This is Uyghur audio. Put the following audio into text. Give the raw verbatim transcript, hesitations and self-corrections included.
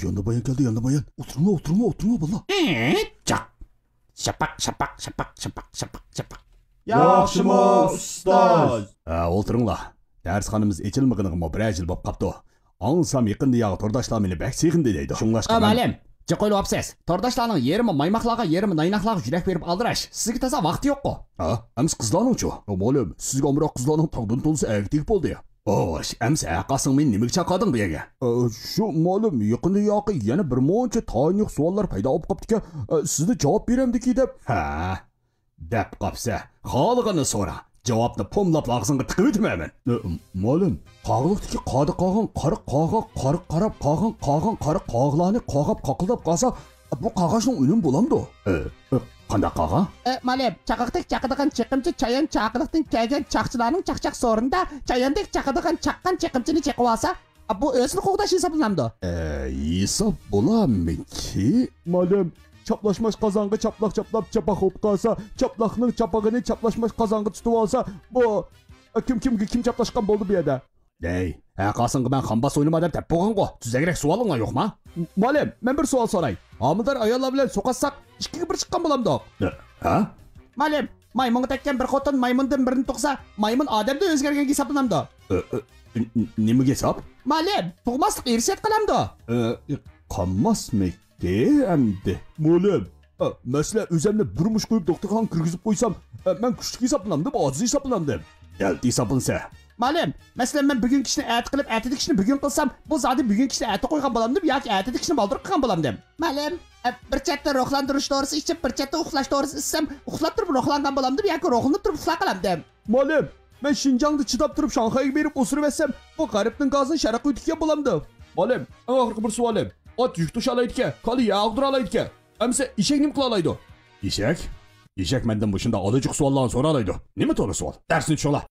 ياندىن بايان كەلدى، ياندىن بايان. ئولتۇرۇڭلار، ئولتۇرۇڭلار، ئولتۇرۇڭلار، بالىلار. ئېيت، جاق. شاپاق، شاپاق، شاپاق، شاپاق، شاپاق، شاپاق. ياخشىمۇ، ئۇستاز؟ ھە، ئولتۇرۇڭلار. دەرسخانىمىز ئېچىلمىغىنىغىمۇ بىرەر يىل بوپ قاپتۇ. ئاڭلىسام، يېقىندا ياغا تورداشلار مېنى بەك سېغىندى دەيدۇ. شۇڭلاشقا ئا، مەن مۇئەللىم، جىق ئويلاۋاپسىز. تورداشلارنىڭ يېرىمى مايماقلارغا، يېرىمى نايناقلارغا يۈرەك بېرىپ ئالدىراش. سىزگە تازا ۋاقتى يوققۇ. ھە، ئەمىسە قىزلارنىڭچۇ؟ ئا، مۇئەللىم، سىزگە ئامراق قىزلارنىڭ تاغدىن تولىسى ئەگىپ تېگىپ بولدى. ئوش، ئەمسە ھەققاسىڭ مېنى نېمىگە چاقىردىڭ بۇ يەرگە؟ ئا، شۇ، مۇئەللىم، يېقىندا ياقى يەنە بىر مۇنچە تايىنلىق سوئاللار پەيدا بولۇپ قاپتىكەن. ئا، سىزدە جاۋاب بېرەمدىكى دەپ. ھە، دەپ قاپسە، خالىغىنىنى سورا. جاۋابنى پوملاپلا ئاغزىڭغا تىقىۋېتىمەن مەن. ئە، مۇئەللىم، قاغىلىقتىكى قادا قاغان، قارا قاغا، قارا قاراپ قاغان، قاغان قارا قاغىلارنى قاغاپ قاقىلداپ قالسا، بۇ قاغاچنىڭ ئۈنۈمى بولامدۇ؟ ئە، ئە، قانداق قاغا؟ ئە، مۇئەللىم، چاقاقتەك چاقىدىغان چېقىمچى چايان چاقىلىقتىن كەلگەن چاقچىلارنىڭ چاقچاق سورۇنىدا چاياندەك چاقىدىغان چاققان چېقىمچىنى چېقىۋالسا، ئا، بۇ ھۆسن قوغداش ھېسابلىنامدۇ؟ ئە، ھېساب بولامىكى؟ مۇئەللىم، چاپلاشماش قازانغا چاپلاق چاپلاپ چاپاق بولۇپ قالسا، چاپلاقنىڭ چاپىقىنى چاپلاشماش قازانغا تۇتۇۋالسا، بۇ، ئە، كىم كىمگە كىم چاپلاشقان بولدى بۇ يەردە؟ دەي، ھەققاسىڭغا مەن خانباس ئوينىما دەپ دەپ بولغانغۇ. تۈزەكرەك سوئالىڭلار يوقما؟ مۇئەللىم، مەن بىر سوئال سوراي. ھامىلىدار ئاياللار بىلەن سوقۇشساق، ئىككىگە بىر چىققان بولامدۇق؟ ھە؟ مۇئەللىم، مايمۇنغا تەگكەن بىر خوتۇن مايمۇندىن بىرنى تۇغسا، مايمۇن ئادەمدىن ئۆزگەرگەنگە ھېسابلىنامدۇ؟ ئە، ئە، ن-، ن-، نېمىگە ھېساب؟ مۇئەللىم، تۇغماسلىق ئىرسىيەت قىلامدۇ؟ ئە، قالماسمىكى ئەمدى؟ مۇئەللىم، ئە، مەسىلەن، ئۆزەمنى بىر مۇش قويۇپ دوختۇرخانىغا كىرگۈزۈپ قويسام، ئە، مەن كۈچلۈك ھېسابلىنامدىم، ئاجىز ھېسابلىنامدىم؟ دەلتە ھېسابلىنىسە. مۇئەللىم، مەسىلەن، مەن بۈگۈنكى ئىشنى ئەتە قىلىپ، ئەتىدىكى ئىشنى بۈگۈن قىلسام، بۇ زادى بۈگۈنكى ئىشنى ئەتە قويغان بولامدىم ياكى ئەتىدىكى ئىشنى بالدۇر قىلغان بولامدىم؟ مۇئەللىم، ئە، بىر چەتتە روھلاندۇرۇش دورىسى ئىچىپ، بىر چەتتە ئۇخلاش دورىسى ئىچسەم، ئۇخلاپ تۇرۇپ روھلانغان بولامدىم ياكى روھلىنىپ تۇرۇپ ئۇخلاپ قالامدىم؟ مۇئەللىم، مەن شىنجاڭدا چىداپ تۇرۇپ شاڭخەيگە بېرىپ ئوسۇرۇۋەتسەم، بۇ غەربنىڭ گازىنى شەرققە ئۆتۈككەن بولامدۇ؟ مۇئەللىم، ئەڭ ئاخىرقى بىر سوئالىم. ئات يۈك توشالايدىكەن، كالا يەر ئاغدۇرالايدىكەن. ئەمىسە ئېشەك نېمە قىلالايدۇ؟ ئېشەك؟ ئېشەك مەندىن مۇشۇنداق ئالاجۇق سوئاللارنى سورالايدۇ. نېمە تولا سوئال؟ دەرسنى چۈشۈڭلار.